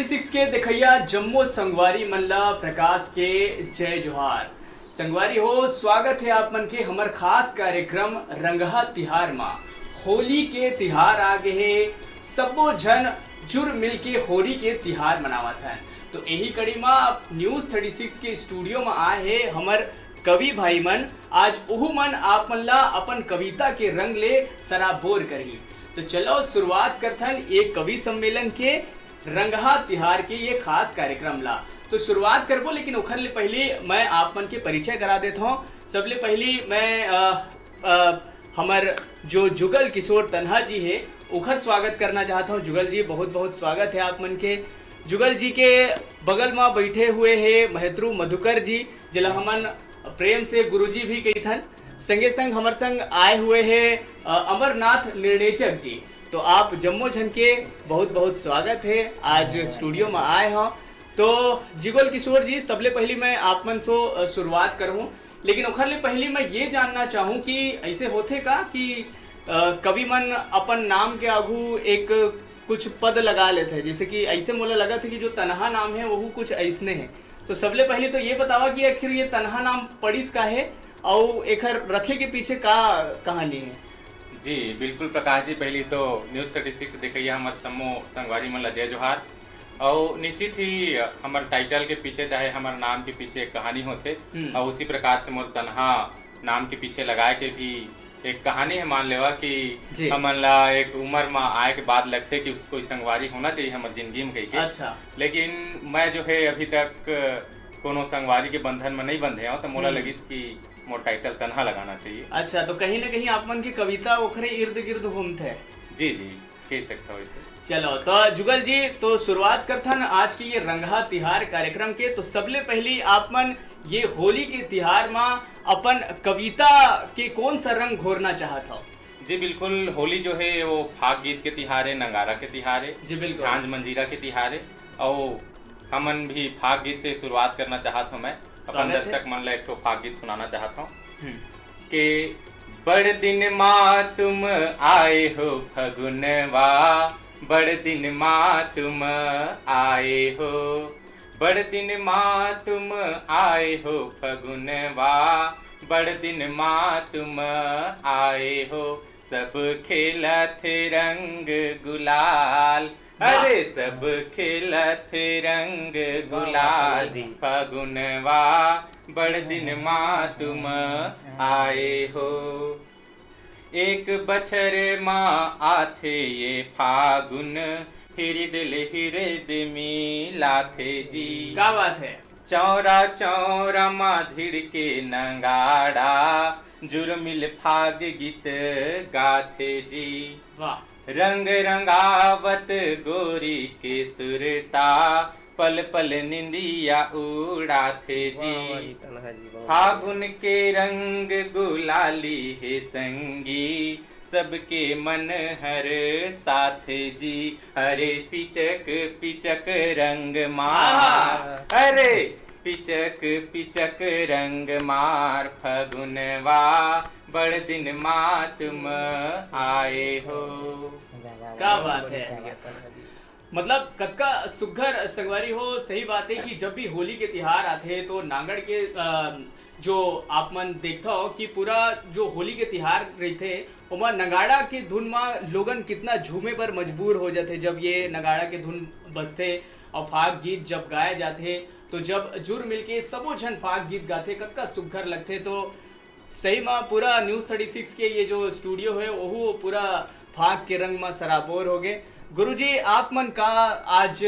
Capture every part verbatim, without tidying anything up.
Six के देखइया जम्मो संगवारी मन ला प्रकाश के जय जोहार। संगवारी हो, स्वागत हे आप मन के हमर खास कार्यक्रम रंगहा तिहार मा। होली के तिहार आ गे हे, सबो झन जुर मिल के होली के तिहार मनावत हन। तो यही कड़ी मा न्यूज थर्टी सिक्स के स्टूडियो मा आए हे हमर कवि भाई मन। आज ओहू मन आप मन ला अपन कविता के रंग ले सराबोर करही। तो चलो शुरुआत करथन एक कवि सम्मेलन के रंगहा तिहार के ये खास कार्यक्रम ला। तो शुरुआत करबो, लेकिन ओखर ले पहली मैं आप मन के परिचय करा देत हौं। सबले पहली मैं, अ, अ, हमर जो जुगल किशोर तन्हा जी हे, ओखर स्वागत करना चाहत हौं। जुगल जी, बहुत बहुत स्वागत हे आप मन के। जुगल जी के बगल मा बैठे हुए हे महतरू मधुकर जी, जेला हमन प्रेम से गुरुजी भी कहिथन। संगे संग हमर संग आए हुए हे, अ, अमरनाथ निर्णेचक जी। तो आप जम्मो झन के बहुत बहुत स्वागत हे आज स्टूडियो मा आए हौं। तो जुगल किशोर जी, सबले पहली मैं आप मन सो, अ, शुरुआत करहूं, लेकिन ओखर ले पहली मैं ये जानना चाहूं कि ऐसे होथे का कि, अ, कवि मन अपन नाम के आगू एक कुछ पद लगा लेथे, जैसे कि ऐसे मोला लगत हे कि जो तनहा नाम हे वहू कुछ ऐसने हे। तो सबले पहली तो ये बतावा कि आखिर ये तनहा नाम पड़िस का हे, अउ एखर रखे के पीछे का कहानी हे? जी, बिल्कुल प्रकाश जी, पहली तो न्यूज थर्टी सिक्स देखइया हमर सम्मो संगवारी मन ला जय जोहार। अउ निश्चित ही हमर टाइटल के पीछे, चाहे हमर नाम के पीछे एक कहानी होथे, हम्म। अउ उसी प्रकार से मोर तनहा नाम के पीछे लगाए के भी एक कहानी हे। मान लेवा कि जी। हमन ला एक उम्र मा आए के बाद लगथे कि उस कोई संगवारी होना चाहिए हमर जिंदगी में कहिके। अच्छा। लेकिन मैं जो है अभी तक कोनो संगवारी के बंधन में नहीं बंधे हूँ, तो मोला हम्म। लगिस कि मोर टाइटल तनहा लगाना चाहिए। अच्छा, तो कहीं ना कहीं आप मन के कविता ओखरे इर्द गिर्द घूमथे। जी, जी, कह सकता हूँ इसे। चलो, तो जुगल जी, तो शुरुआत करथन आज के ये रंगहा तिहार कार्यक्रम के। तो सबले पहली आप मन ये होली के तिहार मा अपन कविता के कौन सा रंग घोरना चाहत हव? जी बिल्कुल, होली जो है वो फाग गीत के तिहार है, नगाड़ा के तिहार है, जी बिल्कुल। झांझ मंजीरा के तिहार है। और हमन भी फाग गीत से शुरुआत करना चाहत हूँ मैं, अपन स्वागत है। दर्शक मन ला एक ठो फाग गीत सुनाना चाहत हूँ हम्म। कि बड़ दिन मा तुम आए हो फगुनवा, बड़ दिन मा तुम आए हो, बड़ दिन मा तुम आए हो फगुनवा, बड़ दिन मा तुम आए हो, सब खेलत रंग गुलाल, वाह। अरे सब खेलत रंग वाह, वाह, गुलाल, वाह। फगुनवा बड़ दिन मा तुम आए हो। एक बछर मा आथे ये फागुन, हिरिद ले हिरिद मिलाथे जी। क्या बात है? चौरा चौरा मा धिड़के नगाड़ा, जुरमिल फाग गीत गाथे जी। वाह। रंग रंगावत गोरी के सुरता, पल पल निंदिया उड़ाथे जी। वाह, वाह, ये तनहा जी, बहुत फागुन के रंग गुलाली हे संगी, सबके मन हर साथे जी। अरे पिचक पिचक रंग मार, आहा। अरे पिचक पिचक रंग मार फगुनवा, बड़ दिन मा तुम आए हो। क्या बात है। क्या बात है। मतलब कतका सुग्घर संगवारी हो। सही बात है कि जब भी होली के तिहार आथे तो नांगड़ के, अ, जो आप मन देखथव कि पूरा जो होली के तिहार रहिथे ओमा नगाड़ा के धुन मा लोगन कितना झूमे बर मजबूर हो जाथे। जब ये नगाड़ा के धुन बजथे और फाग गीत जब गाए जाथे तो जब जुर मिलके सबो झन फाग गीत गाथे कतका सुग्घर लगथे। तो सही मा पूरा न्यूज थर्टी सिक्स के ये जो स्टूडियो है वहू पूरा फाग के रंग मा सराबोर हो गए। गुरुजी, आप मन का आज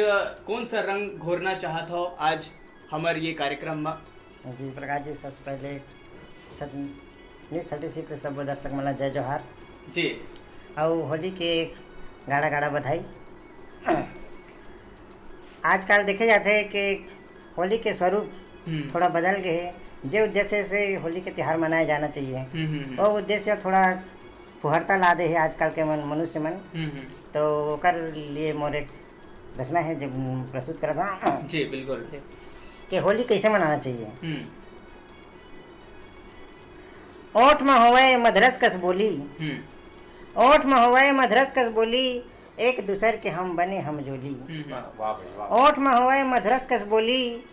कौन सा रंग घोरना चाहत हो आज हमर ये कार्यक्रम मा? जी प्रकाश जी, सबसे पहले छत-, न्यूज थर्टी सिक्स के सब दर्शक मन ला जय जोहार। जी। अउ होली के गाड़ा गाड़ा बधाई। आजकल देखे जाथे कि होली के स्वरूप हम्म। थोड़ा बदल गए हे। जे उद्देश्य से होली के तिहार मनाया जाना चाहिए, हम्म, हम्म, हम्म। वो उद्देश्य थोड़ा फुहरता ला दे हे आजकल के मन, मनुष्य मन। हम्म, हम्म। तो ओकर लिए मोर एक रचना है, जब प्रस्तुत करा था जी, बिल्कुल। कि होली कैसे मनाना चाहिए। हम्म। ओठ म होवय मधरस कस बोली, हम्म। ओठ म होवय मधरस कस बोली, एक दूसर के हम बने हम जोली। हम्म, हम्म। वाह भाई, वाह। ओठ म होवय मधरस कस बोली,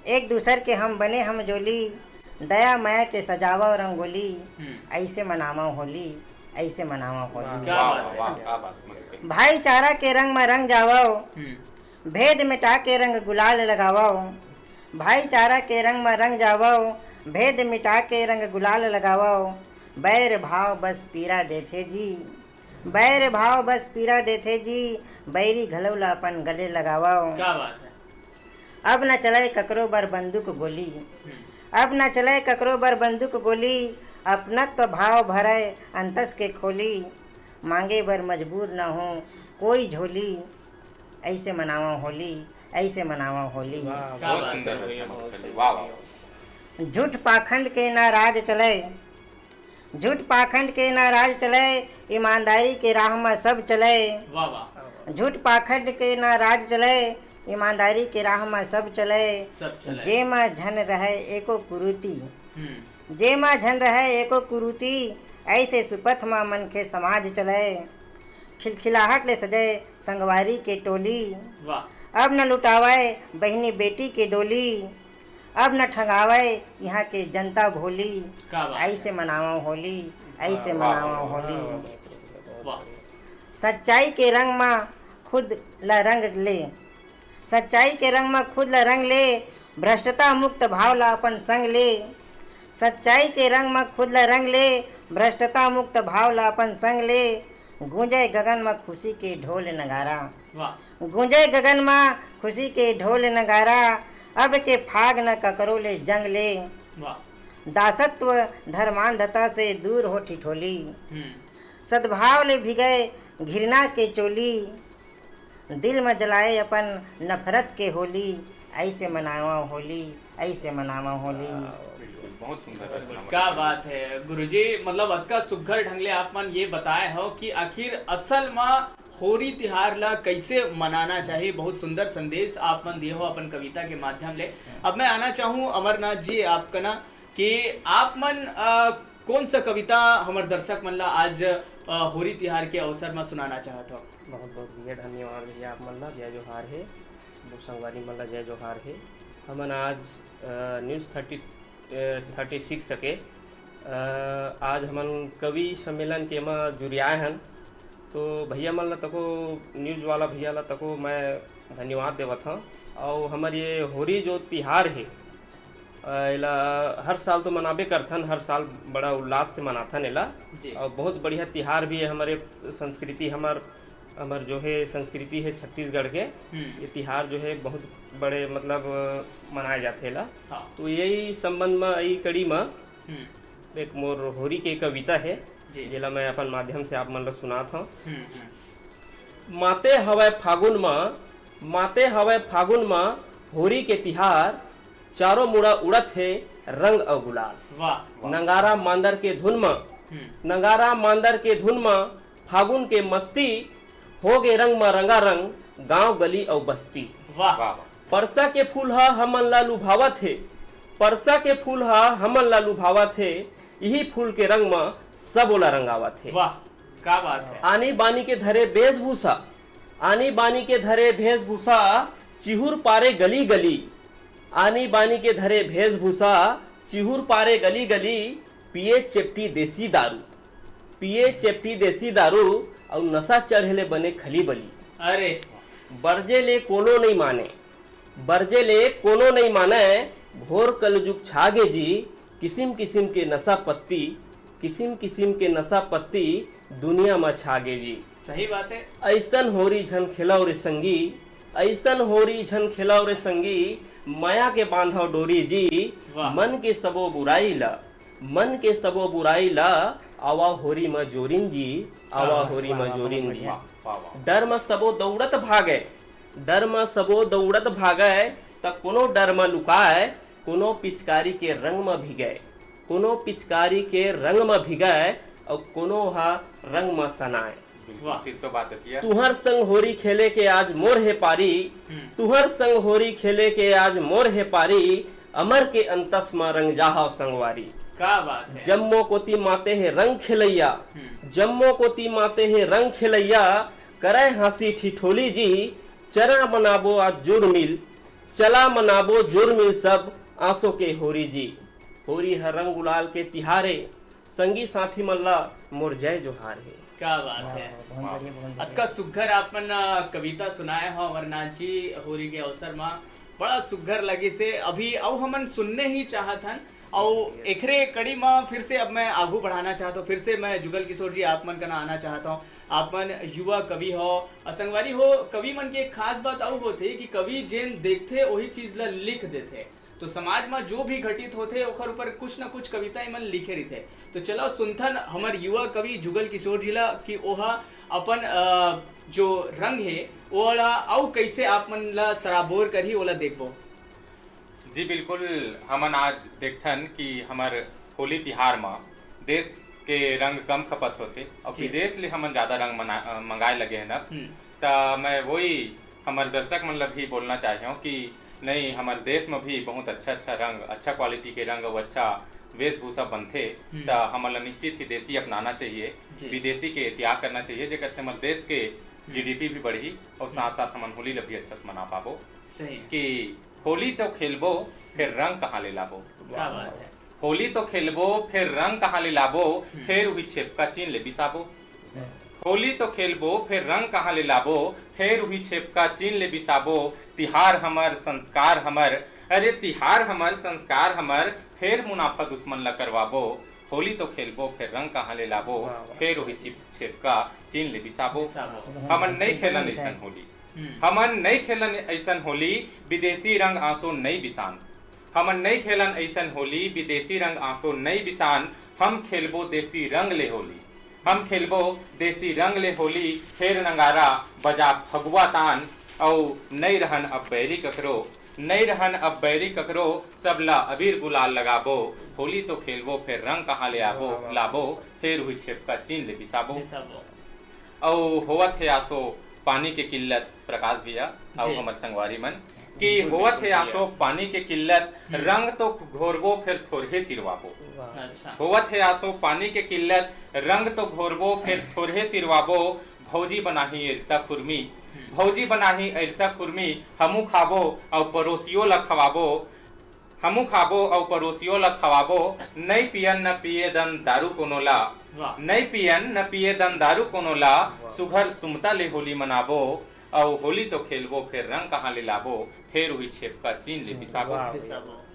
एक दूसर के हम बने हम जोली। दया मया के सजावव रंगोली, हम्म। ऐसे मनावव होली, ऐसे मनावव होली। क्या वाह, बात है। वाह, क्या बात है। भाईचारा के रंग म रंग जावव, हम्म। भेद मिटा के रंग गुलाल लगावव। भाईचारा के रंग म रंग जावव, भेद मिटा के रंग गुलाल लगावव। बैर भाव बस पीरा देथे जी, बैर भाव बस पीरा देथे जी, बैरी घलो ला अपन गले लगावव। क्या बात है। अब न चलय ककरो बर बंदूक गोली, हम्म। अब न चलय ककरो बर बंदूक गोली, अपनत्व भाव भरय अंतस के खोली, मांगे बर मजबूर न हो कोई झोली, ऐसे मनावव होली, ऐसे मनावव होली। वाह, क्या बहुत बात सुंदर है भैया, भैया, बहुत बहुत सुंदर। वाह, वाह। झूठ पाखंड के ना राज चलय, झूठ पाखंड के ना राज चलय, ईमानदारी के राह म सब चलय। वाह, वाह। झूठ पाखंड के ना राज चलय, ईमानदारी के राह म सब चलय। सब चलय। जेमा झन रहय एको कुरीति, हम्म। जेमा झन रहय एको कुरीति, ऐसे सुपथ म मनखे समाज चलय। खिलखिलाहट ले सजय संगवारी के टोली। वाह। अब न लुटावय बहिनी बेटी के डोली, अब न ठगावय इहाँ के जनता भोली। क्या बात है। ऐसे मनावव होली, ऐसे वाह, वाह, मनावव वाह, होली। वाह। सच्चाई के रंग म खुद ल रंग ले, सच्चाई के रंग म खुद ल रंग ले, भ्रष्टता मुक्त भाव ल अपन संग ले। सच्चाई के रंग म खुद ल रंग ले, भ्रष्टता मुक्त भाव ल अपन संग ले। गूंजय गगन म खुशी के ढोल नगारा। वाह। गूंजय गगन म खुशी के ढोल नगारा। अब के फाग न ककरो ले जंग ले। वाह। दासत्व धर्मांधता से दूर हो ठिठोली। हम्म। सद्भाव ले भिगय घृणा के चोली। दिल म जलाए अपन नफरत के होली, ऐसे मनावा होली, ऐसे मनावा होली। बिल्कुल, बहुत सुंदर रचना क्या बनी। बात है गुरुजी, मतलब अतका सुघर ढंग ले आप मन ये बताए हो कि आखिर असल म होरी तिहार ला कैसे मनाना चाहिए। बहुत सुंदर संदेश आप मन दिए हो अपन कविता के माध्यम ले। अब मैं आना चाहूँ अमरनाथ जी आपका ना कि आप मन अ, कौन सा कविता हमर दर्शक मन ला आज अ, होरी तिहार के अवसर म सुनाना चाहत हो? बहुत बहुत भैया धन्यवाद भैया आप मन ला, जय जोहार हे, सबो संगवारी मन ला जय जोहार हे। हमन आज अ, न्यूज़ थर्टी थर्टी सिक्स के अ, आज हमन कवि सम्मेलन के म जुरियाए हन। तो भैया मन ला तको, न्यूज़ वाला भैया ला तको मैं धन्यवाद देवत हौं। और हमर ये होरी जो तिहार हे, अ, एला हर साल तो मनाबे करथन, हर साल बड़ा उल्लास से मनाथन एला। जी। और बहुत बढ़िया तिहार भी है हमरे संस्कृति, हमर, हमर जो है संस्कृति है छत्तीसगढ़ के, हम्म। ये तिहार जो है बहुत बड़े मतलब, अ, मनाए जाथे एला। हाँ। तो यही संबंध में, यही कड़ी में हम्म। एक मोर होरी के कविता है, जी। जेला मैं अपन माध्यम से आप मन ला सुनात हौं। हम्म, हम्म। माते हवय फागुन म, माते हवय फागुन म, होरी के तिहार, चारों मुड़ा उड़त हे रंग अउ गुलाल। वाह, वाह। नगारा मांदर के धुन म, हम्म। नगारा मांदर के धुन म, फागुन के मस्ती, होगे रंग म रंगारंग, गांव गली अउ बस्ती। वाह। वाह, वाह। परसा के फूल ह हमन ला लुभावत हे, परसा के फूल ह हमन ला लुभावत हे, इही फूल के रंग म सबो ला रंगावत हे। वाह, का बात है। आनी बानी के धरे वेशभूषा, आनी बानी के धरे वेशभूषा, चिहुर पारे गली गली। आनी बानी के धरे वेशभूषा, चिहुर पारे गली गली। पिए चेपटी देसी दारू, पिए चेपटी देसी दारू, अउ नशा चढ़े ले बने खली बली। अरे। बरजे ले कोनो नइ माने, बरजे ले कोनो नइ माने, घोर कलजुग छागे जी, किसिम किसिम के नशा पत्ती, किसिम किसिम के नशा पत्ती दुनिया म छागे जी। सही बात है। अइसन होरी झन खेलव रे संगी, अइसन होरी झन खेलव रे संगी, मया के बांधव डोरी जी, वाह। मन के सबो बुराई ला, मन के सबो बुराई ला, आवा होरी म जोरिन जी, आवा वाह, होरी वाह, म वाह, जोरिन बहुत जी। बढ़िया। वाह, वाह। डर म सबो दौड़त भागे, डर म सबो दौड़त भागे, त कोनो डर म लुकाए, कोनो पिचकारी के रंग म भिगे, कोनो पिचकारी के रंग म भिगे, अउ कोनो ह रंग म सनाए। बिल्कुल, वाह। सिर तो बात है भैया। तुहर संग होरी खेले के आज मोर हे पारी, हम्म। तुहर संग होरी खेले के आज मोर हे पारी, अमर के अंतस म रंग जाहव संगवारी। का बात है। जम्मो कोती माते हे रंग खेलैया, हम्म। जम्मो कोती माते हे रंग खेलैया, करय हाँसी ठिठोली जी, चरा मनाबो आज जुरमिल, चला मनाबो जुरमिल सब आंसू के होरी जी। होरी ह रंग गुलाल के तिहार ए, संगी साथी मन ला मोर जय जोहार हे। क्या बात वाह, है। बहुत वाह। बढ़िया, बहुत बढ़िया। अतका सुग्घर आप मन, अ, कविता सुनाए हो अमरनाथ जी, होरी के अवसर मा बड़ा सुग्घर लगिस हे। अभी अउ हमन सुनने ही चाहत हन, अउ एकरे कड़ी मा फिर से अब मैं आगू बढ़ाना चाहत हूँ, फिर से मैं जुगल किशोर जी आप मन कना आना चाहत हूँ। आप मन युवा कवि हो, अउ संगवारी हो, कवि मन के एक खास बात अउ होथे कि कवि जेन देखथे, वही चीज ला लिख देथे। तो समाज म जो भी घटित होथे, ओखर ऊपर कुछ न कुछ कविता एमन लिखे रहिथे। तो चलो सुनथन हमर युवा कवि जुगल किशोर जी ला कि ओहा अपन, अ, जो रंग हे, ओला अउ कइसे आप मन ला सराबोर करही, ओला देखबो। जी बिल्कुल, हमन आज देखथन कि हमर होली तिहार म देश के रंग कम खपत होथे अउ जी। विदेश ले हमन ज्यादा रंग मना-, अ, मंगाए लगे हन अब। हम्म। त मैं वही हमर दर्शक मन ल भी बोलना चाहूँ कि नहीं, हमर देश म भी बहुत अच्छा-अच्छा रंग, अच्छा quality के रंग अउ अच्छा वेशभूषा बनथे, हम्म। त हमन ल निश्चित ही देसी अपनाना चाहिए, जी। विदेशी के त्याग करना चाहिए, जेकर से हमर देश के हम्म। G D P भी बढ़ही अउ हम्म। साथ-साथ हमन होली ल भी अच्छा से मना पाबो। सही। कि होली तो खेलबो, फेर रंग कहाँ ले लाबो? क्या बात है। होली तो खेलबो, फेर रंग कहाँ ले लाबो? हम्म। फेर उही छेपका चीन ले बिसाबो। होली तो खेलबो, फेर रंग कहाँ ले लाबो? फेर उही छेपका चीन ले बिसाबो। तिहार हमर, संस्कार हमर, अरे तिहार हमर, संस्कार हमर, फेर मुनाफा दुश्मन ला करवाबो। होली तो खेलबो, फेर रंग कहाँ ले लाबो? वाह, वाह। फेर उही छिप-, छेपका चीन ले बिसाबो। बिसाबो। हमन नइ खेलन अइसन होली। हम्म। हमन नइ खेलन अइसन होली, विदेशी रंग आंसू नइ बिसान। हमन नइ खेलन अइसन होली, विदेशी रंग आंसू नइ बिसान। हम खेलबो देसी रंग ले होली। हम खेलबो देसी रंग ले होली, फेर नगारा बजा फगुआ तान, अउ नइ रहन अब बैरी ककरो, नइ रहन अब बैरी ककरो, सब ला अबीर गुलाल लगाबो। होली तो खेलबो, फेर रंग कहाँ ले आबो, वाह, वाह। लाबो, फेर उही छेपका चीन ले बिसाबो। बिसाबो। अउ होवत हे आसो पानी के किल्लत, प्रकाश भैया, अउ जी। हमर संगवारी मन, कि बिल्कुल, होवत बिल्कुल हे भैया। आसो पानी के किल्लत, हम्म। रंग तो घोरबो, फेर थोरहे सिरवाबो। वाह। अच्छा। होवत हे आसो पानी के किल्लत, रंग तो घोरबो, फेर थोरहे सिरवाबो, भौजी बनाही एरसा खुरमी, हम्म। भौजी बनाही एरसा खुरमी, हमू खाबो अउ परोसियो ला खवाबो, हमू खाबो अउ परोसियो ला खवाबो, नइ पियन न पिए दन दारू कोनो ला, वाह। नइ पियन न पिए दन दारू कोनो ला, वाह। सुघर सुमता ले होली मनाबो, अउ होली तो खेलबो, फेर रंग कहाँ ले लाबो, फेर उही छेपका चीन ले बिसाबो। वाह भैया। बिसाबो।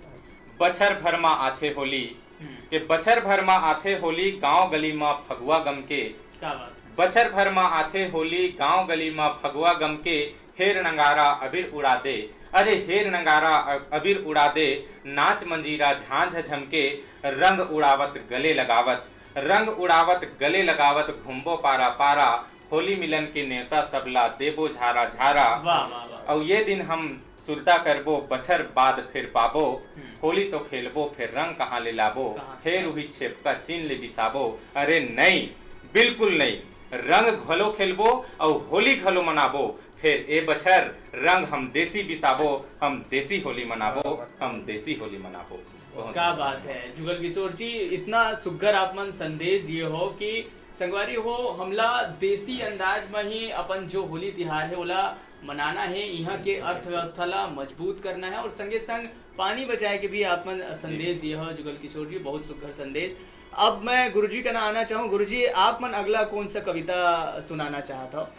बछर भर मा आथे होली, हम्म। के बछर भर मा आथे होली, गांव गली मा फगुआ गम के। क्या बात है। बछर भर मा आथे होली, गांव गली मा फगुआ गम के, हेर नगारा अबीर उड़ा दे, अरे हेर नगारा अ-, अबीर उड़ा दे, नाच मंजीरा झांझ झमके, रंग उड़ावत गले लगावत, रंग उड़ावत गले लगावत, घूमबो पारा पारा, होली मिलन के नेवता सबला देबो झारा झारा। वाह, वाह, वाह। अउ ये दिन हम सुरता करबो, बछर बाद फेर पाबो। हम्म। होली तो खेलबो, फेर रंग कहाँ ले लाबो? कहाँ से फेर लाबो? उही छेपका चीन ले बिसाबो। अरे नई, बिल्कुल नई, रंग घलो खेलबो अउ होली घलो मनाबो। फेर ए बछर रंग हम देसी बिसाबो, हम देसी होली मनाबो, हम देसी होली मनाबो। बहुत क्या बहुत बात है जुगल किशोर जी, इतना सुग्घर आप मन संदेश दिए हो कि संगवारी हो, हमला देसी अंदाज म ही अपन जो होली तिहार हे, ओला मनाना हे, इहाँ के अर्थव्यवस्था ला मजबूत करना हे और संगे संग पानी बचाए के भी आप मन संदेश जी। दिए हो जुगल किशोर जी, बहुत सुघर संदेश। अब मैं गुरुजी कना आना चाहूँ, गुरुजी आप मन अगला कौन सा कविता सुनाना चाहत हो?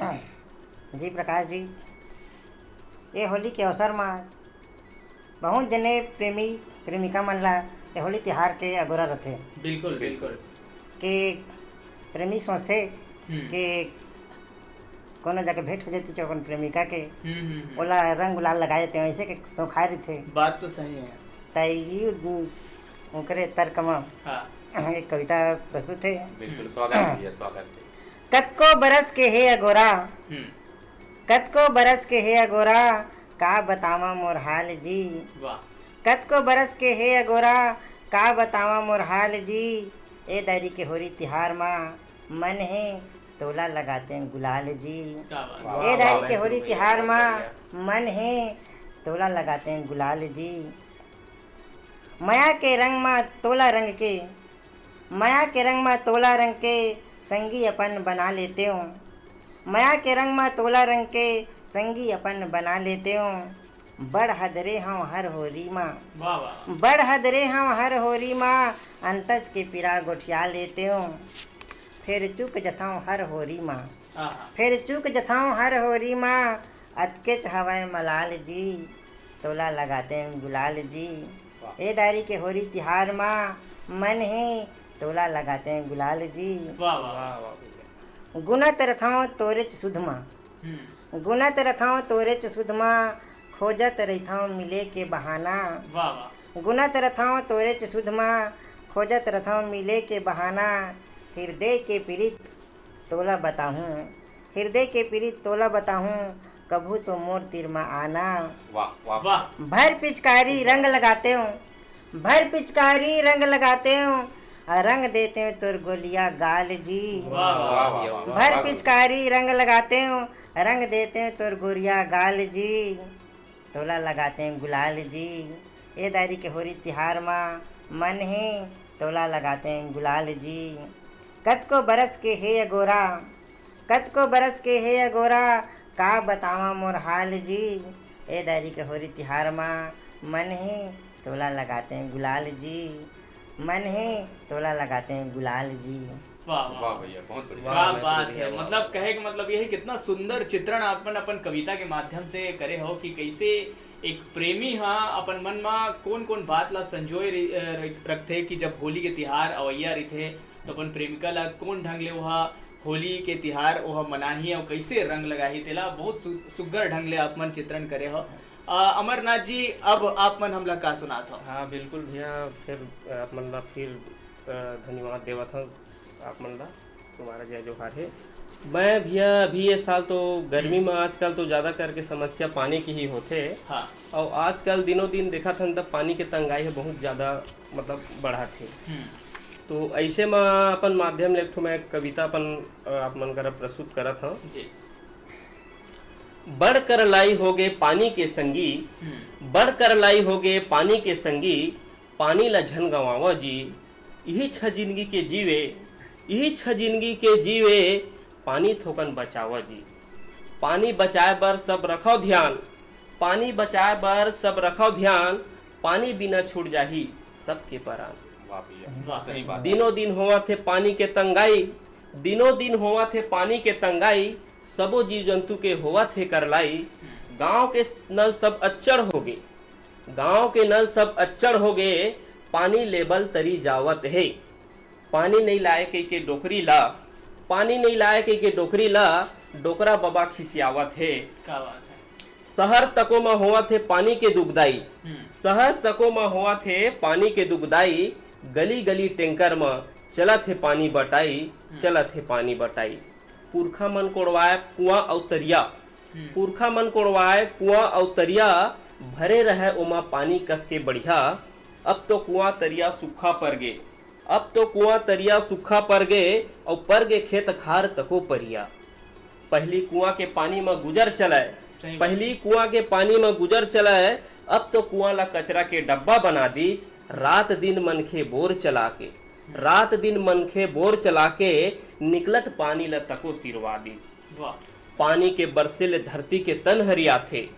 जी प्रकाश जी, ये होली के अवसर मा बहुत जने प्रेमी प्रेमिका मन ला ये होली तिहार के अगोरा रथे। बिल्कुल, बिल्कुल। के प्रेमी सोचथे हम्म। के कोनो जाके भेंट हो जाती अपन प्रेमिका के, हम्म, हम्म, हम्म। ओला रंग गुलाल लगा देते, ऐसे के सौखाए रहिथे। बात तो सही है। त ई ओकरे तर्क म हाँ। एक कविता प्रस्तुत है। बिल्कुल, स्वागत है भैया, स्वागत है। कतको बरस के हे अगोरा, हम्म। कतको बरस के हे अगोरा, का बतावा मोर हाल जी। वाह। कतको बरस के हे अगोरा, का बतावा मोर हाल जी। ए दारी के होरी तिहार मा मन हे तोला लगातेन गुलाल जी। क्या बात। वाह, ए दारी वाह, के होरी बिल्कुल, तिहार बहुत मा बढ़िया। मन हे तोला लगातेन गुलाल जी। मया के रंग म तोला रंग के, मया के रंग म तोला रंग के संगी अपन बना लेतेंव। मया के रंग म तोला रंग के संगी अपन बना लेतेंव। बड़ हदरे हंव हर होरी म, वाह, वाह। बड़ हदरे हंव हर होरी म, अंतस के पीरा गोठिया लेतेंव। फेर चूक जथंव हर होरी म, आहा। फेर चूक जथंव हर होरी म, अतकेच हवय मलाल जी, तोला लगातेंव गुलाल जी। वाह। ए दारी के होरी तिहार म, मन हे तोला लगातेंव गुलाल जी। वाह, वाह। वाह, वाह भैया। गुनत रथंव तोरेच सुध म, हम्म। गुनत रथंव तोरेच सुध म, खोजत रहिथंव मिले के बहाना। वाह, वाह। गुनत रथंव तोरेच सुध म, खोजत रथंव मिले के बहाना। हिरदे के पीरित तोला बताहूँ, हिरदे के पीरित तोला बताहूँ, कभू तो मोर तीर म आना। वाह, वाह। वाह। भर पिचकारी रंग लगातेंव, भर पिचकारी रंग लगातेंव, रंग देतेंव तोर गोरिया गाल जी। वाह, वाह, वाह, वाह, वाह। भर पिचकारी रंग लगातेंव, रंग देतेंव तोर गोरिया गाल जी। तोला लगातेंव गुलाल जी। ए दारी के होरी तिहार म, मन हे तोला लगातेंव गुलाल जी। कतको बरस के हे अगोरा, कतको बरस के हे अगोरा, का बतावंव मोर हाल जी। ए दारी के होरी तिहार म, मन हे तोला लगातेंव गुलाल जी, मन हे तोला लगातेंव गुलाल जी। वाह, वाह। वाह भैया, बहुत बढ़िया। क्या वाह, बात भैया, है, वाह, मतलब, वाह। कहे के मतलब ये है, कितना सुंदर चित्रण आप मन अपन कविता के माध्यम से करे हो कि कैसे एक प्रेमी ह अपन मन म कोन-कोन बात ला संजोए रहि-, अ, रख-, रखथे कि जब होली के तिहार अवइया रहिथे, तो अपन प्रेमिका ला कोन ढंग ले ओहा होली के तिहार ओहा मनाही अउ कैसे रंग लगाही, तेला बहुत सु-, सुग्घर ढंग ले आप मन चित्रण करे हो। अ, अमरनाथ जी, अब आप मन हमला का सुनात हो? हाँ, बिल्कुल भैया, फिर आप मन ला फिर, अ, धन्यवाद देवत हूँ आप मन ला, तुम्हारा जय जोहार है। मैं भैया अभी ये साल तो गर्मी हम्म। में आजकल तो ज़्यादा करके समस्या पानी की ही होथे। हाँ। और आजकल दिनों दिन देखत हन तब पानी के तंगाई है बहुत ज़्यादा, मतलब, बढ़त है। हम्म। तो ऐसे में अपन माध्यम ले एक ठो मैं कविता अपन, अ, आप मन करा प्रस्तुत करत हूँ। जी। बड़ करलाई होगे पानी के संगी, हम्म। बड़ करलाई होगे पानी के संगी, पानी ल झन गंवावा जी। इही छ जिनगी के जीवे, इही छ जिनगी के जीवे, पानी थोकन बचावा जी। पानी बचाए बर सब रखव ध्यान, पानी बचाए बर सब रखव ध्यान, पानी बिना छूट जाही सबके परान। वाह भैया, वाह। सही बात। दिनों दिन होवत हे पानी के तंगाई, दिनों दिन होवत हे पानी के तंगाई, सबो जीव जंतु के होवत हे करलाई। गांव के नल सब अच्छड़ होगे, गांव के नल सब अच्छड़ होगे, पानी लेबल तरी जावत हे। पानी नइ लाए कहिके डोकरी ला, पानी नइ लाए कहिके डोकरी ला, डोकरा बबा खिसियावत हे। क्या बात है। शहर तको म होवत हे पानी के दुगदाई, हम्म। शहर तको म होवत हे पानी के दुगदाई, गली गली टैंकर म चलत हे पानी बटाई, हम्म। चलत हे पानी बटाई। पुरखा मन कोड़वाए कुआं अउ तरिया, हम्म। पुरखा मन कोड़वाए कुआं अउ तरिया, भरे रहय ओमा पानी कस के बढ़िया। अब तो कुआं तरिया सूखा परगे, अब तो कुआं तरिया सूखा परगे, अउ परगे खेत खार तको परिया। पहिली कुआं के पानी म गुजर चलय, सही बात। पहिली कुआं के पानी म गुजर चलय, अब तो कुआं ला कचरा के डब्बा बना दीच। रात दिन मनखे बोर चला के, रात दिन मनखे बोर चला के, निकलत पानी ल तको सिरवा दीच। वाह। पानी के बरसे ले धरती के तन हरियाथे,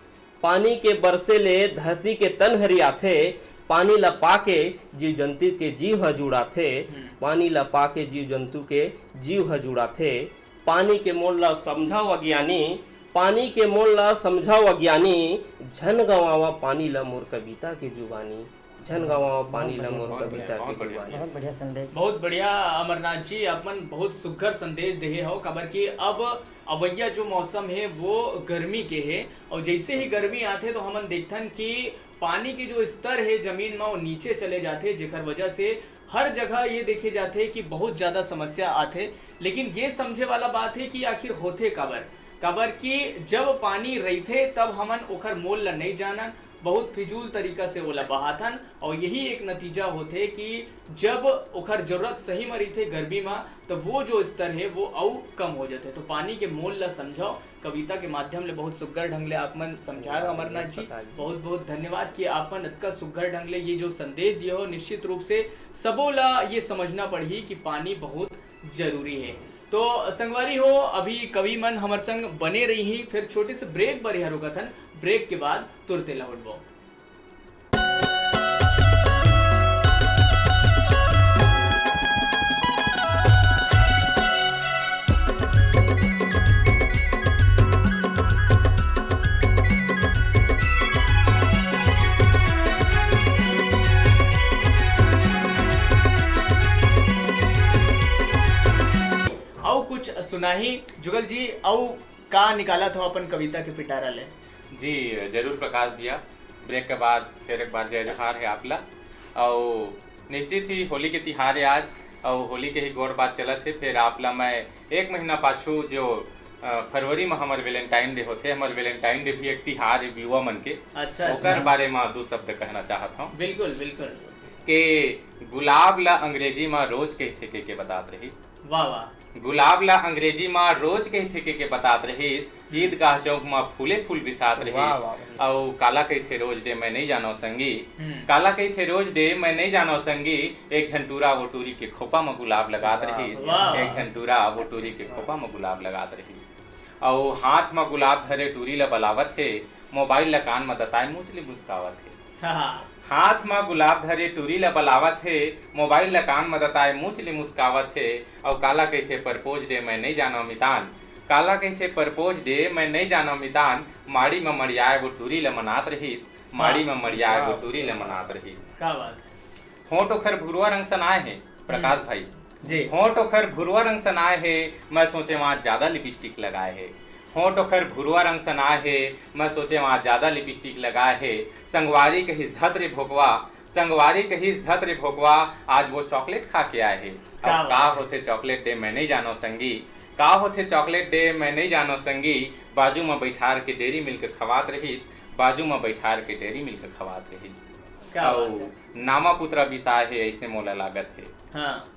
पानी के बरसे ले धरती के तन हरियाथे, पानी ल पाके जीव जंतु के जीव ह जुड़ाथे, हम्म। पानी ल पाके जीव जंतु के जीव ह जुड़ाथे। पानी के मोल ल समझव अज्ञानी, पानी के मोल ल समझव अज्ञानी, झन गंवावा पानी ल मोर कविता के जुबानी। झन गंवावा पानी ल मोर कविता के जुबानी। बहुत बढ़िया संदेश। बहुत बढ़िया अमरनाथ जी, आप मन बहुत सुघर संदेश देहे हो, काबर कि अब अवइया जो मौसम हे वो गर्मी के हे, और जैसे ही गर्मी आथे तो हमन देखथन कि पानी के जो स्तर हे जमीन म वो नीचे चले जाथे, जेकर वजह से हर जगह ये देखे जाथे कि बहुत ज्यादा समस्या आथे। लेकिन ये समझे वाला बात हे कि आखिर होथे काबर, काबर कि जब पानी रहिथे तब हमन ओखर मोल ल नइ जानन, बहुत फिजूल तरीका से ओला बहाथन, और यही एक नतीजा होथे कि जब ओखर जरूरत सही म रहिथे गर्मी म, त वो जो स्तर हे वो अउ कम हो जाथे। तो पानी के मोल ला समझव, कविता के माध्यम ले बहुत सुग्घर ढंग ले आप मन समझाए हो अमरनाथ जी। बहुत बहुत धन्यवाद कि आप मन अतका सुग्घर ढंग ले ये जो संदेश दिए हो। निश्चित रूप से सबो ला ये समझना पड़ही कि पानी बहुत जरूरी है। तो संगवारी हो, अभी कवि मन हमर संग बने रही ही, फिर छोटे से ब्रेक बर यहाँ रुकत हन। ब्रेक के बाद तुरते लौटबो। अउ कुछ सुनाही जुगल जी, अउ का निकालत हो अपन कविता के पिटारा ले? जी, जरूर प्रकाश भैया, ब्रेक के बाद फिर एक बार जय जोहार है आप ला। अउ निश्चित ही होली के तिहार है आज, अउ होली के ही गोठ बात चलत है। फिर आप ला मैं एक महीना पाछू जो, अ, फरवरी में हमर वैलेंटाइन डे होथे, हमर वैलेंटाइन डे भी एक तिहार है युवा मन के, अच्छा, ओकर अच्छा। बारे में दो शब्द कहना चाहत हूँ। बिल्कुल, बिल्कुल। के गुलाब ला अंग्रेजी में रोज कहथे के, के बतात रहिस। वाह, वाह। गुलाब ला अंग्रेजी मा रोज कहिथे के, के बतात रहिस, हम्म। ईदगाह चौक मा फूले फूल बिसात वाह, रहिस। वाह, वाह। अउ काला कहिथे रोज डे मैं नइ जानव संगी, हम्म। काला कहिथे रोज डे मैं नइ जानव संगी, एक झन टूरा वो टूरी के खोपा मा गुलाब लगात वाह, रहिस, वाह। एक झन टूरा वो टूरी के खोपा मा गुलाब लगात रहिस। अउ हाथ मा गुलाब धरे टूरी ला बलावत हे, मोबाइल ला कान मा दताए मूछ ले मुस्कावत हे। हाँ। हाथ म गुलाब धरे टूरी ल बलावत हे, मोबाइल ल कान म दताए मूछ ले मुस्कावत हे, अउ काला कहिथे परपोज डे मैं नइ जानव मितान, काला कहिथे परपोज डे मैं नइ जानव मितान, माड़ी म मड़ियाए वो टूरी ल मनात रहिस, माड़ी म मड़ियाए वो वाह। टूरी ल मनात रहिस। क्या बात है। होंठ ओखर भुरवा रंग सनाए हे, प्रकाश हम्म। भाई। जी। होंठ ओखर भुरवा रंग सनाए हे, मैं सोचे वहाँ ज्यादा लिपस्टिक लगाए हे। होंठ ओखर भुरवा रंग सनाए हे, मैं सोचे वहाँ ज्यादा लिपस्टिक लगाए हे। संगवारी कहिस धत रे भोकवा, संगवारी कहिस धत रे भोकवा, आज वो चॉकलेट खा के आए हे। क्या अब बात का है। होथे चॉकलेट डे मैं नइ जानव संगी, का होथे चॉकलेट डे मैं नइ जानव संगी। बाजू म बैठार के डेरी मिल्क खवात रहिस, बाजू म बैठार के डेरी मिल्क खवात रहिस। क्या अउ बात है। नामा पुतरा बिसाए हे अइसे मोला लागत हे। हाँ।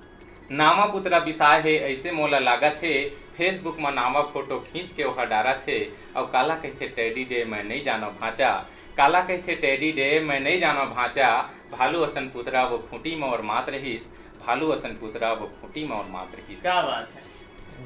नामा पुतरा बिसाए हे अइसे मोला लागत हे, Facebook म नावा फोटो खींच के ओहा डारत हे, अउ काला कहिथे टैडी डे मैं नइ जानव भांचा, काला कहिथे टैडी डे मैं नइ जानव भांचा, भालू असन पुतरा वो खूंटी म ओरमात रहिस, भालू असन पुतरा वो खूंटी म ओरमात रहिस। क्या बात है।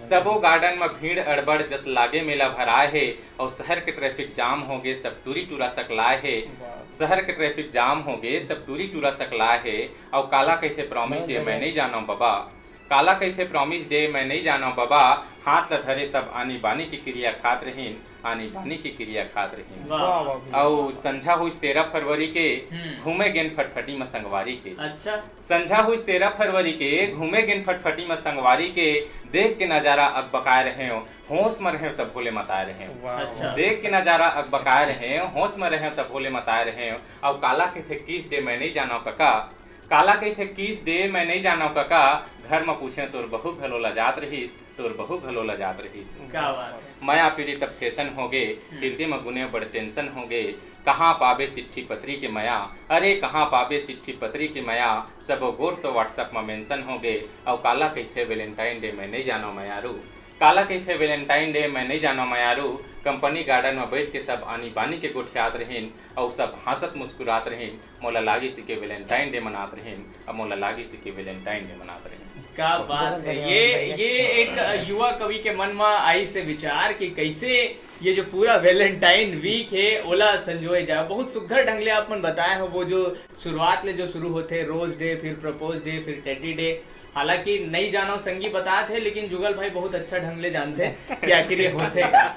सबो गार्डन म भीड़ अड़बड़ जस लागे मेला भराए हे, अउ शहर के ट्रैफिक जाम होगे सब टूरी टूरा सकलाए हे। वाह। शहर के ट्रैफिक जाम होगे सब टूरी टूरा सकलाए हे, अउ काला कहिथे प्रॉमिस डे मैं नइ जानव बबा, काला कहिथे प्रॉमिस डे मैं नइ जानव बबा, हाथ ल धरे सब आनी बानी के किरिया खात रहिन, आनी बानी के किरिया खात रहिन। वाह। वाह, वाह, भैया। अउ संझा होइस तेरह फरवरी के, हम्म। घूमे गेन फटफटी म संगवारी के। अच्छा। संझा होइस तेरह फरवरी के, घूमे गेन फटफटी म संगवारी के, देख के नजारा अकबकाए रहेंव, होश म रहेंव त भोले मताए रहेंव। वाह, अच्छा। वाह। देख के नजारा अकबकाए रहेंव, होश म रहेंव त भोले मताए रहेंव। अउ काला कहिथे किस डे मैं नइ जानव कका, काला कहिथे किस डे मैं नइ जानव कका, घर म पूछेंव तोर बहू घलो लजात रहिस, तोर बहू घलो लजात रहिस। क्या बात है। मया पीरित अब फैशन होगे, हम्म। हिरदे म गुने बड़ टेंशन होगे, कहाँ पाबे चिट्ठी पत्री के मया, अरे कहाँ पाबे चिट्ठी पत्री के मया, सबो गोठ तो WhatsApp म मेंशन होगे, अउ काला कहिथे वैलेंटाइन डे मैं नइ जानव मयारू, काला कहिथे वैलेंटाइन डे मैं नइ जानव मयारू, कंपनी गार्डन म बइठ के सब आनी बानी के गोठियात रहिन, अउ सब हाँसत मुस्कुरात रहिन, मोला लागिस के वैलेंटाइन डे मनात रहिन, अब मोला लागिस के वैलेंटाइन डे मनात रहिन। क्या बहुत बात है। बढ़िया, ये, बढ़िया। ये एक युवा कवि के मन म आइस विचार कि कैसे ये जो पूरा वैलेंटाइन वीक है, ओला संजोए जाए। बहुत सुग्घर ढंग ले आप मन बताए हो, वो जो शुरुआत ले जो शुरू होथे, रोज डे, फिर प्रपोज डे, फिर टेडी डे। हालांकि नइ जानव संगी बतात हे, लेकिन जुगल भाई बहुत अच्छा ढंग ले जानथे कि आखिर ये होथे का।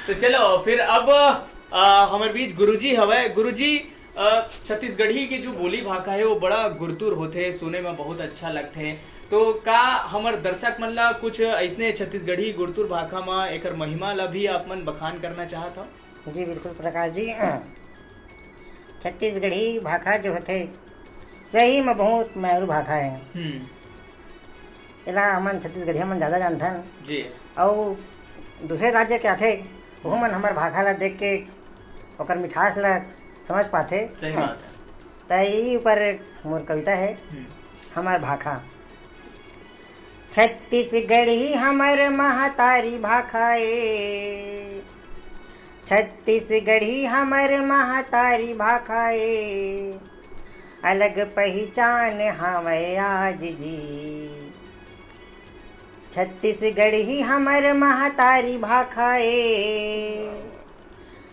तो चलो, फिर अब, अ, हमर बीच गुरुजी हवय। गुरुजी, अ, छत्तीसगढ़ी के जो बोली भाखा हे, वो बड़ा गुरतुर होथे, सुने म बहुत अच्छा लगथे। तो का हमर दर्शक मन ला कुछ अइसने छत्तीसगढ़ी गुरतुर भाखा म एकर महिमा ला भी आप मन बखान करना चाहत हव? जी, बिल्कुल प्रकाश जी। छत्तीसगढ़ी भाखा जो होथे, सही म बहुत मयारू भाखा हे। हम्म। एला हमन छत्तीसगढ़िया मन जादा जानथन। जी। अउ दूसरे राज्य के आथे, ओहू मन हमर भाखा ला देख के ओकर मिठास ला समझ पाथे। सही बात है। त यही ऊपर मोर कविता हे। हम्म। हमर भाखा। छत्तीसगढ़ी हमर महतारी भाखा ए, छत्तीसगढ़ी हमर महतारी भाखा ए, अलग पहिचान हावय आज जी। छत्तीसगढ़ी हमर महतारी भाखा ए,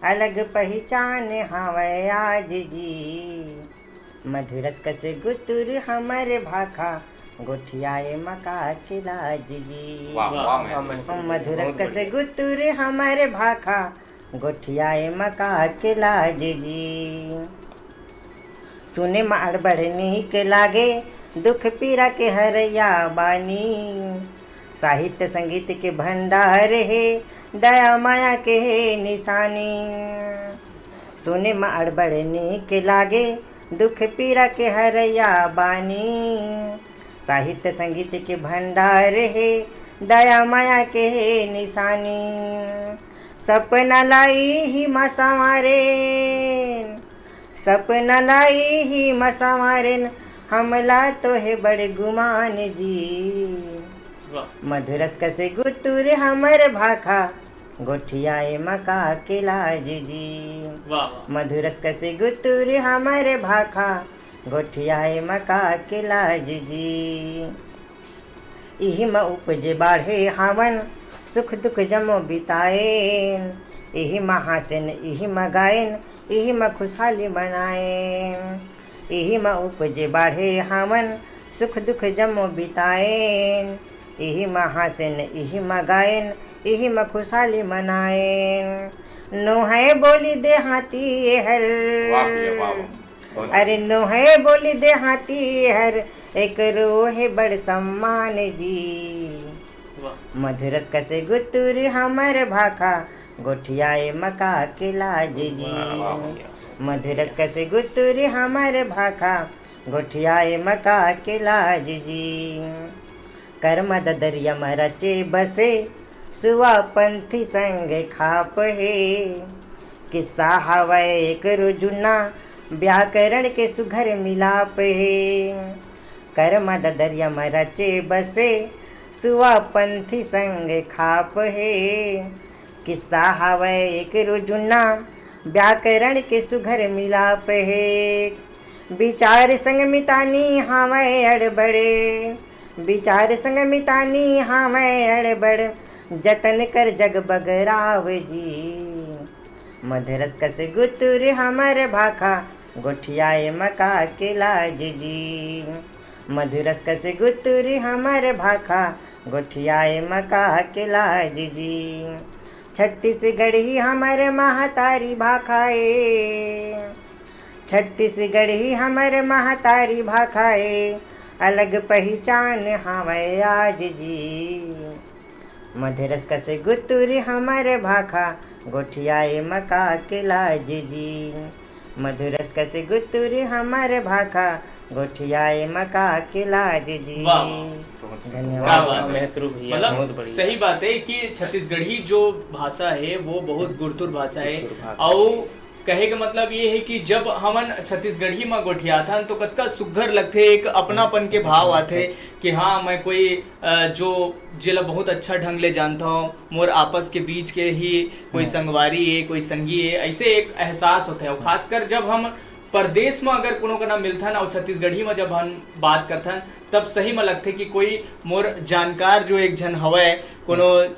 अलग पहिचान हावय आज जी। मधुरस कस गुतुर हमर भाखा, गोठियाए मका के लाज जी। वाह, वाह, वाह, महतारी। मधुरस बहुत कस बढ़िया। गुतुर हमर भाखा, गोठियाए मका के लाज जी। सुने म अड़बड़ नीक लागे, दुख पीरा के हरैया बानी। साहित्य संगीत के भंडार हे, दया माया के हे निशानी। सुने म अड़बड़ नीक लागे, दुख पीरा के हरैया बानी। साहित्य संगीत के भंडार हे, दया माया के हे निशानी। सपना ला इही म संवारेन, सपना ला इही म संवारेन, हमला तो हे बड़ गुमान जी। वाह। मधुरस कस गुतुर हमर भाखा, गोठियाए मका के लाज जी। वाह, वाह। मधुरस कस गुतुर हमर भाखा, गोठियाए मका के लाज जी। इही म उपजे बाढ़े हावन, सुख दुख जम्मो बिताएन। इही म हासेन, इही म गाएन, इही म खुशहाली मनाएन। इही म उपजे बाढ़े हावन, सुख दुख जम्मो बिताएन। इही म हासेन, इही म गाएन, इही म खुशहाली मनाएन। नोहय बोली देहाती एहर। वाह भैया, वाह, वाह। बहुत अरे नोहय बोली देहाती एहर, एकरो हे बड़ सम्मान जी। वाह। मधुरस कस गुतुर हमर भाखा, गोठियाए मका के लाज जी। वाह, वाह, वाह। मधुरस कस गुतुर हमर भाखा, गोठियाए मका के लाज जी। करम ददरिया म रचे बसे, सुआ पंथी संग खाप हे। किस्सा हवय एकरो जुन्ना, व्याकरण के सुघर मिलाप हे। करम ददरिया म रचे बसे, सुआ पंथी संग खाप हे। किस्सा हवय एकरो जुन्ना, व्याकरण के सुघर मिलाप हे। विचार संग मितानी हावय अड़बड़, विचार संग मितानी हावय अड़बड़, जतन कर जग बगराव जी। मधुरस कस गुतुर हमर भाखा, गोठियाए मका के लाज जी। मधुरस कस गुतुर हमर भाखा, गोठियाए मका के लाज जी। छत्तीसगढ़ी हमर महतारी भाखा ए, छत्तीसगढ़ी हमर महतारी भाखा ए, अलग पहिचान हावय आज जी। मधुरस कस गुतुर हमर भाखा, गोठियाए मका के लाज जी। मधुरस कस गुतुर हमर भाखा, गोठियाए मका के लाज जी। वाह, वाह। बहुत सुंदर। धन्यवाद। क्या बात है। महतरू भैया, मतलब, बहुत बढ़िया। सही बात है कि छत्तीसगढ़ी जो भाषा है, वो बहुत गुरतुर भाषा है। गुरतुर भाषा। और कहे के मतलब ये है कि जब हमन छत्तीसगढ़ी म गोठियाथन, तो कतका सुग्घर लगथे, एक अपनापन के भाव आथे कि हाँ, मैं कोई, अ, जो, जेला बहुत अच्छा ढंग ले जानता हूँ, मोर आपस के बीच के ही कोई हाँ। संगवारी है, कोई संगी है, ऐसे एक एहसास होथे। और खासकर जब हम परदेस म अगर कोनो कना मिलथन और छत्तीसगढ़ी म जब हम बात करथन, तब सही म लगथे कि कोई मोर जानकार जो एक झन हवय, कोनो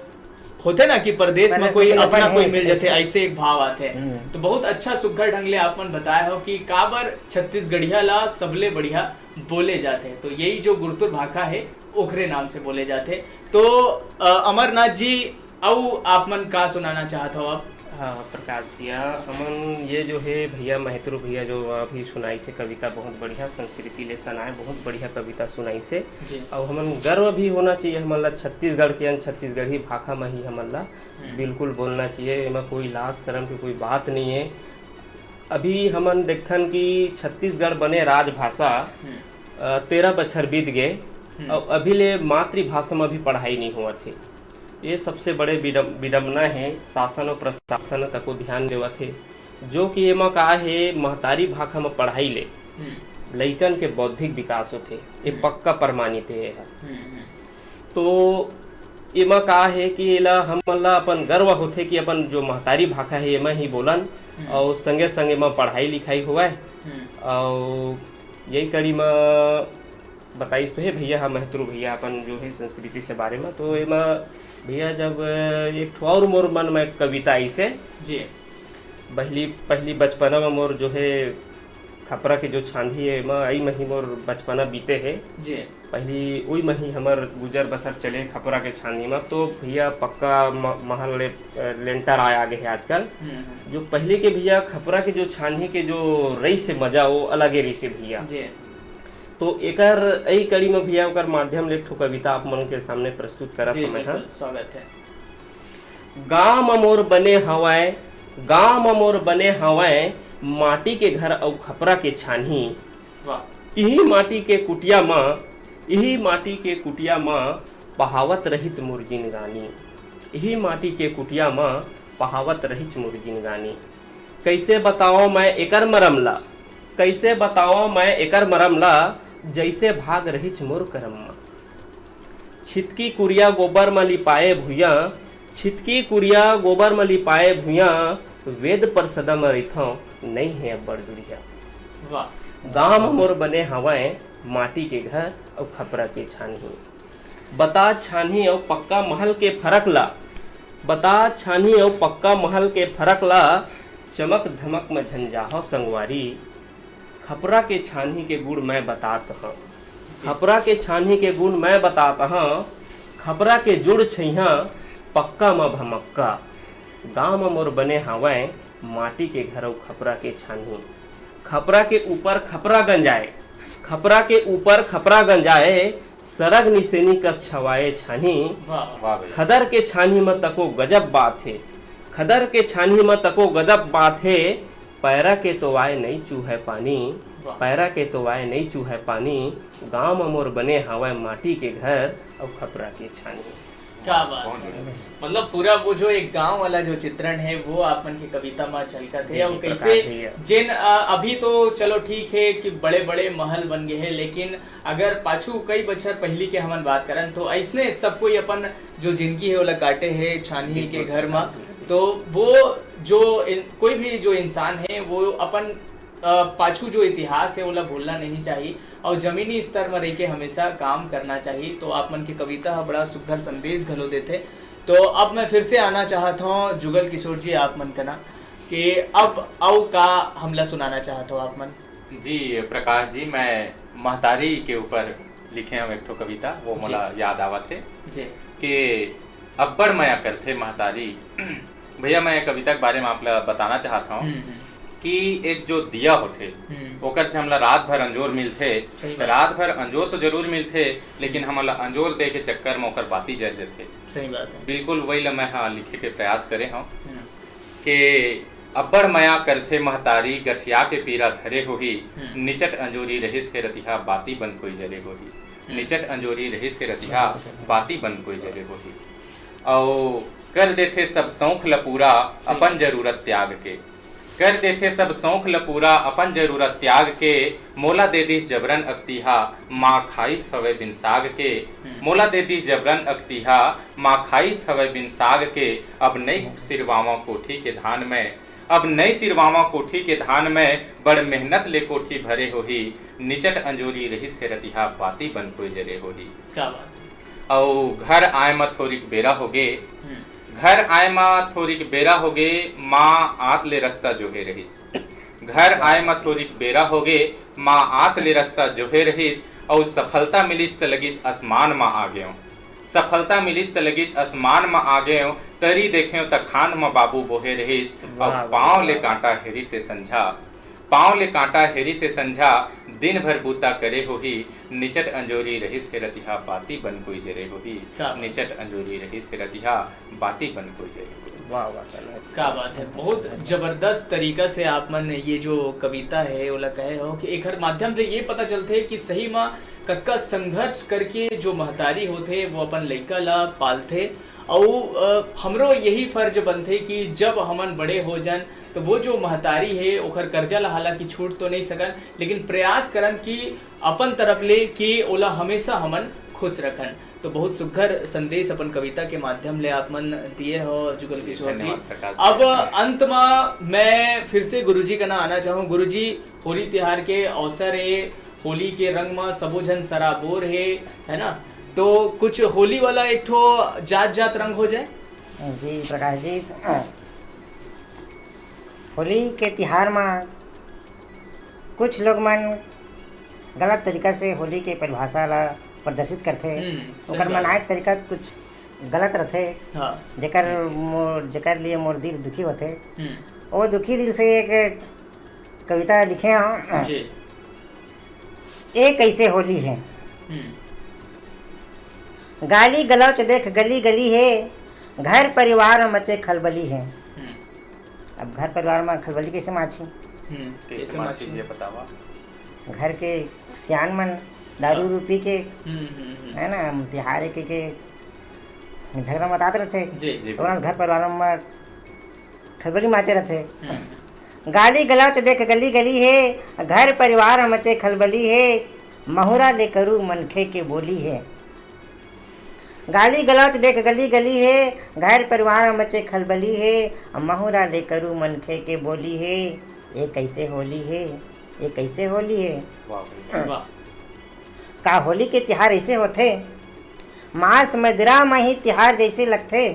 होथे ना कि परदेस म परदेस म कोई कोई अपन अपना कोई है, मिल ऐसे, जथे, ऐसे। ऐसे एक भाव आथे। हम्म। तो बहुत अच्छा सुघ्घर ढंग ले आप मन बताए हो कि काबर छत्तीसगढ़िया ला सबले बढ़िया बोले जाथे। तो यही जो गुरतुर भाखा है, ओखरे नाम से बोले जाथे। तो, अ, अमरनाथ जी, अउ आप मन का सुनाना चाहत हो आप? हाँ, प्रकाश भैया, हमन ये जो है भैया महतरू भैया जो अभी सुनाइस हे कविता, बहुत बढ़िया संस्कृति ले सनाए, बहुत बढ़िया कविता सुनाइस हे। जी। अउ हमन गर्व भी होना चाहिए, हमन ला छत्तीसगढ़ के अन छत्तीसगढ़ी भाखा म ही हमन ला हम्म। बिल्कुल बोलना चाहिए, एमा कोई लाज शरम के कोई बात नहीं है। अभी हमन देखथन कि छत्तीसगढ़ बने राजभाषा, हम्म। अ, तेरह बछर बीत गए, हम्म। अउ अभी ले मातृभाषा म भी पढ़ाई नहीं होवत हे। ये सबसे बड़े विडम-, विडम्बना हे। शासन अउ प्रशासन तको ध्यान देवत हे, जो कि एमा का हे, महतारी भाखा म पढ़ाई ले हम्म। लइकन के बौद्धिक विकास होथे। ये हम्म। पक्का प्रमाणित हे एहा। हम्म, हम्म। तो एमा का हे कि एला हमन ला अपन गर्व होथे कि अपन जो महतारी भाखा हे, एमा ही बोलन, हम्म। अउ संगे-संग एमा पढ़ाई-लिखाई होवय। हम्म। अउ यही कड़ी म बताइस तो हे भैया ह, महतरू भैया, अपन जो हे संस्कृति से बारे म, तो एमा भैया जब एक ठो और मोर मन म कविता आइस हे। जी। पहली, पहली बचपना म मोर जो हे खपरा के जो छानही हे, एमा, एही म ही मोर बचपना बीते हे। जी। पहली उही म ही हमर गुजर बसर चले खपरा के छानही म। तो भैया पक्का म-, महल ले, अ, लेंटर आय आगे हे आजकल। हम्म, हम्म। जो पहली के भैया खपरा के जो छानही के जो रहिस हे मजा, वो अलगे रहिस हे भैया। जी। तो एकर एही कड़ी म भैया ओकर माध्यम ले एक ठो कविता आप मन के सामने प्रस्तुत करत जी, हँव मैं ह। बिल्कुल, स्वागत हे। गाँव म मोर बने हवय, गाँव म मोर बने हवय, माटी के घर अउ खपरा के छानही। वाह। इही माटी के कुटिया म, इही माटी के कुटिया म पहावत रहित मोर जिनगानी। इही माटी के कुटिया म पहावत रहिच मोर जिनगानी। कइसे बतावँव मैं एकर मरम ला, कइसे बतावँव मैं एकर मरम ला, जइसे भाग रहिच मोर करम म। छितकी कुरिया गोबर म लिपाए भुइयां, छितकी कुरिया गोबर म लिपाए भुइयां, वेद परसदा म रहिथंव, नइ हे अब्बड़ दुरिहा। वाह। गांव म मोर बने हवय माटी के घर अउ खपरा के छानही। बता छानही अउ पक्का महल के फरक ला, बता छानही अउ पक्का महल के फरक ला, चमक धमक म झन जाहव संगवारी। खपरा के छानही के गुण मैं बतात हंव, खपरा के छानही के गुण मैं बतात हंव। खपरा के जुड़ छइहां पक्का म भमक्का। गांव म मोर बने हावय माटी के घर अउ खपरा के छानही। खपरा के ऊपर खपरा गंजाए, खपरा के ऊपर खपरा गंजाए, सरग निसेनी कस छवाए छानही। वाह, वाह। वाह भैया। खदर के छानही म तको गजब बात हे, खदर के छानही म तको गजब बात हे, पैरा के तो आय नइ चूहय पानी, वाह। पैरा के तो आय नइ चूहय पानी, गांव म मोर बने हावय माटी के घर अउ खपरा के छानही। क्या बात बहुत है। बढ़िया। मतलब पूरा वो जो एक गांव वाला जो चित्रण है वो आप मन के कविता म झलकत हे। जी, और जी, कैसे प्रकाश भैया। जिन, अ, अभी तो चलो ठीक है कि बड़े-बड़े महल बन गए हैं, लेकिन अगर पाछू कई बछर पहली के हमन बात करन तो ऐसने सब कोई अपन जो जिंदगी है ओला काटे है छानही के बिल्कुल, घर म। बिल्कुल। तो वो जो इन-, कोई भी जो इंसान है वो अपन, अ, पाछू जो इतिहास है ओला भूलना नहीं चाहिए और जमीनी स्तर म रह के हमेशा काम करना चाहिए। तो आप मन के कविता ह बड़ा सुघर संदेश घलो देथे। तो अब मैं फिर से आना चाहत हूँ जुगल किशोर जी आप मन कना कि अब अउ का हमला सुनाना चाहत हो आप मन? जी प्रकाश जी, मैं महतारी के ऊपर लिखे हंव एक ठो कविता, वो जी। मोला याद आवत हे जी। कि अब्बड़ मया करथे महतारी। भैया, मैं ये कविता के बारे में आप ला बताना चाहत हंव हम्म, हम्म। कि एक जो दिया होथे, हम्म। ओकर से हमला रात भर अंजोर मिलथे। सही बात। रात भर अंजोर तो जरूर मिलथे, लेकिन हम्म। हमला अंजोर दे के चक्कर में ओकर बाती जर जथे। सही बात है। बिल्कुल वही ला मैं हा लिखे के प्रयास करे हंव। हम्म। के अब्बड़ मया करथे महतारी, गठिया के पीरा धरे होही, हम्म। निचट अंजोरी रहिस हे रतिहा, बाती बन कोई जरे होही। हम्म। निचट अंजोरी रहिस हे रतिहा, बाती बन कोई जरे होही। अउ कर देथे सब सौंख ल पूरा, सही। अपन जरूरत त्याग के। कर देथे सब सौंख ल पूरा, अपन जरूरत त्याग के। मोला दे दिस जबरन अकतिहा, माँ खाइस हवय बिन साग के। हम्म। मोला दे दिस जबरन अकतिहा, माँ खाइस हवय बिन साग के। अब नइ सिरवावा कोठी के धान में, अब नइ सिरवावा कोठी के धान में, बड़ मेहनत ले कोठी भरे होही। निचट अंजोरी रहिस हे रतिहा, बाती बन कोई जरे होही। क्या बात है। अउ घर आए म थोरिक बेरा होगे, हम्म। घर आए म थोरिक बेरा होगे, माँ आत ले रस्ता जोहे रहिस। घर आए म थोरिक बेरा होगे, माँ आत ले रस्ता जोहे रहिस, अउ सफलता मिलिस त लगिस आसमान म आ गेंव। सफलता मिलिस त लगिस आसमान म आ गेंव, तरी देखेंव त खांध म बाबू बोहे रहिस, अउ वाह, वाह, पाँव ले वाह। कांटा हेरिस हे संझा, पाँव ले कांटा हेरिस हे संझा, दिन भर बूता करे होही, निचट अंजोरी रहिस हे रतिहा, बाती बन कोई जरे होही, क्या बात। निचट अंजोरी रहिस हे रतिहा, बाती बन कोई जरे होही। वाह, वाह, क्या बात। क्या बात है, बहुत जबरदस्त तरीका से आप मन ये जो कविता है, ओला कहे हो कि एकर माध्यम से ये पता चलथे कि सही म कतका संघर्ष करके जो महतारी होथे, वो अपन लइका ला पालथे। अउ, अ, हमरो यही फर्ज बनथे कि जब हमन बड़े हो जन, तो वो जो महतारी हे, ओखर कर्जा ला हालांकि छूट तो नहीं सकन, लेकिन प्रयास करन कि अपन तरफ ले कि ओला हमेशा हमन खुश रखन। तो बहुत सुघर संदेश अपन कविता के माध्यम ले आप मन दिए हो, जुगल जी, किशोर जी। धन्यवाद, प्रकाश जी। अब अंत में मैं फिर से गुरुजी का ना आना चाहूँ। गुरुजी, होली तिहार के अवसर ए, होली के रंग म सबो झन सराबोर हे, है ना? तो कुछ होली वाला एक ठो जात जात रंग हो जाए। जी प्रकाश जी, होली के तिहार म कुछ लोग मन गलत तरीका से होली के परिभाषा ला प्रदर्शित करथे। हम्म, सही ओकर बात। मनाए के तरीका कुछ गलत रथे, हाँ। जेकर मोर, जेकर लिए मोर दिल दुखी होथे। हम्म। वो दुखी दिल से एक कविता लिखे हूँ। जी। ए कैसे होली है? हम्म। गाली गलौच देख गली गली है, घर परिवार में मचे खलबली है। हम्म। अब घर परिवार में खलबली कैसे माची? हम्म, कैसे कैसे माची? माची, ये बतावा। घर के सियान मन दारू हाँ। रूपी के, हम्म, हम्म, हम्म। है ना, तिहार के, के झगड़ा मतात रथे। जी। जी, ओकरा बिल्कुल। घर परिवार में खलबली माचे रथे। हम्म। गाली गलौच देख गली गली हे, घर परिवार मचे खलबली हे, महुरा ले करू मनखे के बोली हे। गाली गलौच देख गली गली हे, घर परिवार मचे खलबली हे, महुरा ले करू मनखे के बोली हे। ये कैसे होली हे? ये कैसे होली हे? वाह भाई। वाह। का होली के तिहार ऐसे होथे? मांस मदिरा म ही तिहार जैसे लगथे।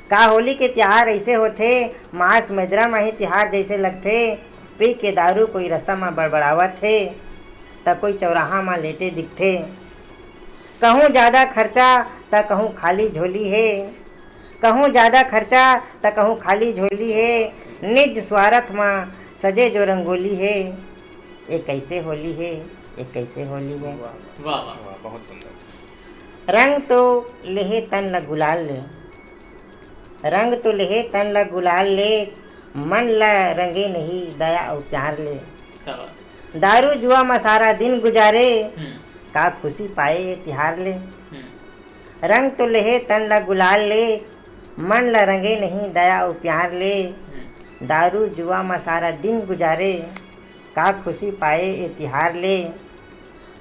का होली के तिहार ऐसे होथे? मांस मदिरा म ही तिहार जैसे लगथे। पी के दारू कोई रस्ता म बड़बड़ावत हे, त कोई चौराहा म लेटे दिखथे। कहूँ जादा खर्चा, त कहूँ खाली झोली हे। कहूँ जादा खर्चा, त कहूँ खाली झोली हे। निज स्वार्थ म सजे जो रंगोली हे। ये कैसे होली हे? ये कैसे होली हे? वाह, वाह, वाह। वाह, बहुत सुंदर। रंग तो लेहे तन ला गुलाल ले, रंग तो लेहे तन ला गुलाल ले, मन ला रंगे नहीं दया अउ प्यार ले। क्या बात। दारू जुआ म सारा दिन गुजारे, हम्म। का खुशी पाए ये तिहार ले। हम्म। रंग तो लेहे तन ला गुलाल ले, मन ला रंगे नहीं दया अउ प्यार ले। हम्म। दारू जुआ म सारा दिन गुजारे, का खुशी पाए ए तिहार ले।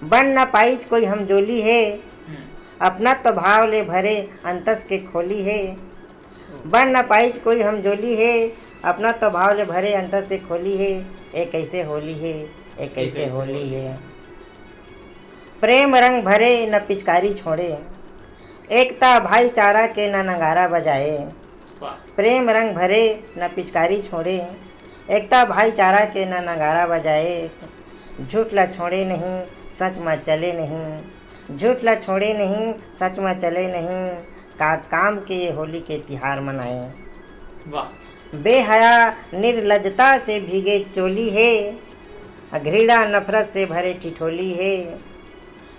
बन न पाइच कोई हम जोली हे, हम्म। अपना तो भाव ले भरे अंतस के खोली हे। बन न पाइच कोई हम जोली हे, अपना तो भाव ले भरे अंतस के खोली हे। ए कैसे होली हे, ए कैसे कैसे होली होली हे। प्रेम रंग भरे न पिचकारी छोड़े, एकता भाईचारा के न नगारा बजाए। वाह। प्रेम रंग भरे न पिचकारी छोड़े, एकता भाईचारा के न नगारा बजाए। झूठ ला छोड़े नहीं, सच म चले नहीं, झूठ ला छोड़े नहीं, सच म चले नहीं, का काम के ये होली के तिहार मनाए। वाह। बेहया निर्लजता से भीगे चोली हे, घृणा नफरत से भरे ठिठोली हे।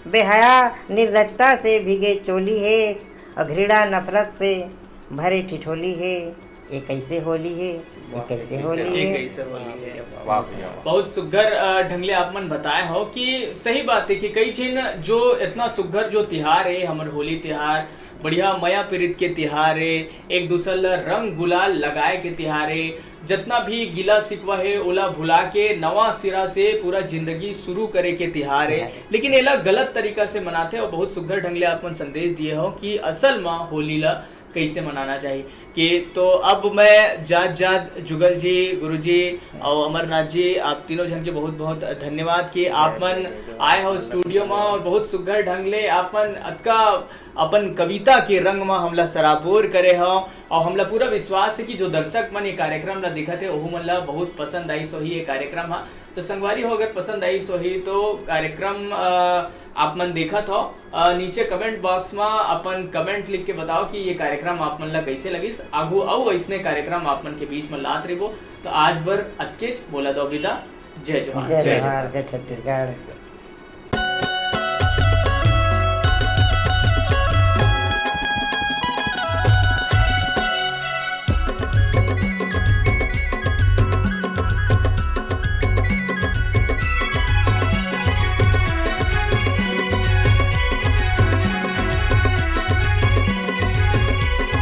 बेहया निर्लजता से भीगे चोली हे, अउ घृणा नफरत से भरे ठिठोली हे। ये कैसे होली हे? ये वाह, कैसे कैसे होली ये हे? कैसे होली हे? वाह भैया, वाह। बहुत सुग्घर, अ, ढंग ले आप मन बताए हो कि सही बात है कि कई झिन जो इतना सुग्घर जो तिहार है, हमर होली तिहार, बढ़िया मया पीरित के तिहार है, एक दूसर ला रंग गुलाल लगाए के तिहार है, जतना भी गिला शिकवा हे, ओला भुला के नवा सिरा से पूरा जिंदगी शुरू करे के तिहार हे। तिहार हे। लेकिन एला गलत तरीका से मनाथे और बहुत सुघर ढंग ले आप मन संदेश दिए हो कि असल म होली ला कैसे मनाना चाहिए। कि तो अब मैं जात जात जुगल जी, गुरु जी और अमरनाथ जी, आप तीनों झन के बहुत बहुत धन्यवाद कि आप मन आए हो studio म और बहुत सुघर ढंग ले आप मन अतका अपन कविता के रंग म हमला सराबोर करे हो। और हमला पूरा विश्वास है कि जो दर्शक मन ये कार्यक्रम ला देखत हे, ओहू मन ला बहुत पसंद आइस होही ये कार्यक्रम हा। तो संगवारी हो, अगर पसंद आइस होही तो कार्यक्रम, अ, आप मन देखत हो, अ, नीचे comment box म अपन comment लिख के बताओ कि ये कार्यक्रम आप मन ला कैसे लगिस। आगू अउ अइसने कार्यक्रम आप मन के बीच म लात रहिबो। तो आज बर अतकेच, मोला दो विदा। जय जोहार। जय जय जोहार, जोहार। जय छत्तीसगढ़।